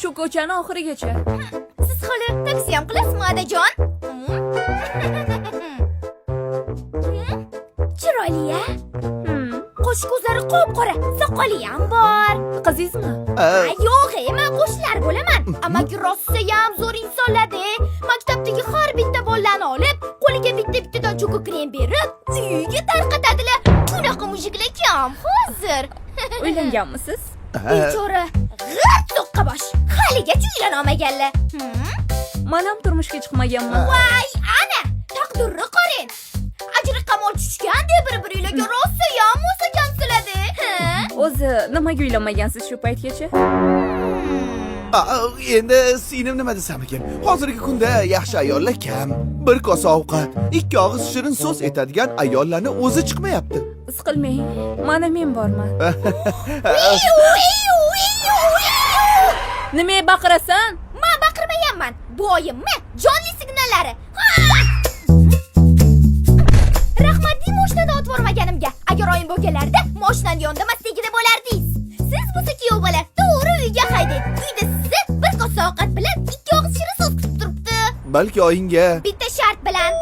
Shu ko'chani oxirigacha. Siz hali taksi ham qilasizmi, adajon? Chiroyli a? Hmm. Qosh ko'zlari qop-qora, soqoli ham bor. Qizingizmi? Ha, yo'q, men qo'shnilar bo'laman. Amaki rosayam zo'r insonlar-da. Maktabdagi har bitta bolalarni olib, qo'liga bitta-bittadan cho'ko krem berib, uyiga tarqatadilar. Bunaqa мужик lar kam hozir. Uylanganmisiz? Bechora g'irt so'qqabosh. Haligacha uylanolmaganlar. Manam turmushga chiqmaganman. Voy, ana, taqdirni qarang. Ajri qamol tushgan deb bir-biringlarga rosayam mos ekansizlar-da. Ha? O'zi nimaga uylanmagansiz shu paytgacha? Aa, endi singlim, nima desam ekan, hozirgi kunda yaxshi ayollar kam. Bir kosa ovqat, ikki og'iz shirin so'z aytadigan ayollarni o'zi chiqmayapti. Siqilmang. Mana men borman. Iyu, iyu, iyu, iyu. Nimaga baqirasan? Man baqirmayapman. Bu oyimmi jonli signallari. Ha! Rahmat deng moshinada otib yubormaganimga. Agar oyim bo'lganlarida moshinani yonida masligida bo'lardingiz. Siz bo'lsa, kuyov bola, to'g'ri uyga haydang. Uyda sizni bir kosa ovqat bilan ikki og'iz shirin so'z kutib turibdi. Balki oyingga Bitta shart bilan.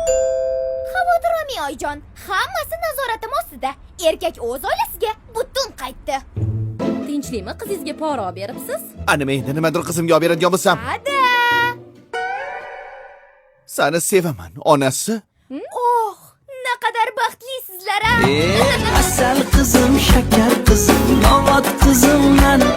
Xavotir olmang, oyijon. Hammasi nazoratim ostida. Erkak o'z oilasiga butun qaytdi. Tinchlikmi, qizingizga pora olib beribsiz? Ana, men endi nimadir qizimga olib beradigan bo'lsam. Ada. Sani sevaman, onasi. Oh, naqadar baxtlisizlar a. Asal qizim, shakar qizim, novat qizim mani.